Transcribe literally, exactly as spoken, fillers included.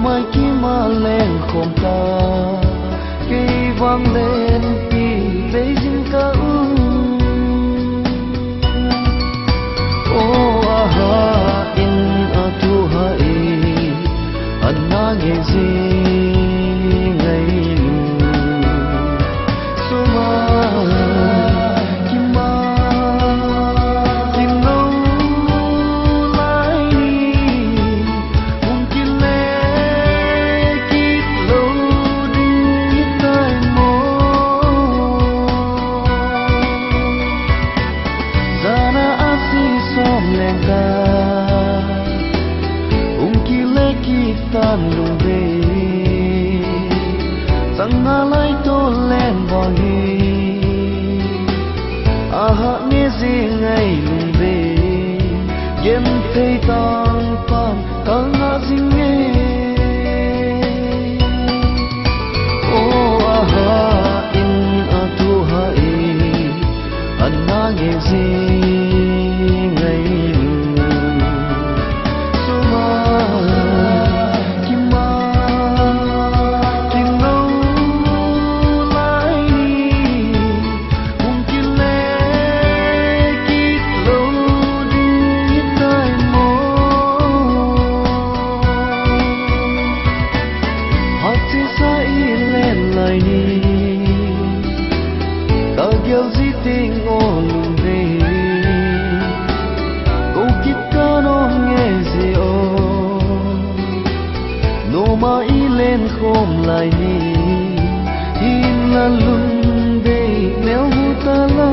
Mai kim a leng khawm ta, kei vang lenpi bei zing ka um. Aw, a ha in a thu ha i, a na ngei zing ngei lu. Suma, kima, kino lai ni, hong kile kit lo ding tai maw? Zana a si sawm leng ta, hong kile kit tan lungdei. Sang nga lai tawh leng vang hi, a hak nge zing ngei lungdei. Gen thei tang pan ka ngah zing nge. Aw, a ha in a thu ha i, a na ngei zing ngei lu. Suma, kima, kino lai ni, hong kile kit lo ding tai maw? Hak cisa i len lai ni, ka gial zi ting aw lungdei. Ko kip ka nawm ngei zi aw, noma i len khawm lai ni, hin la lungdei mel hu ta la.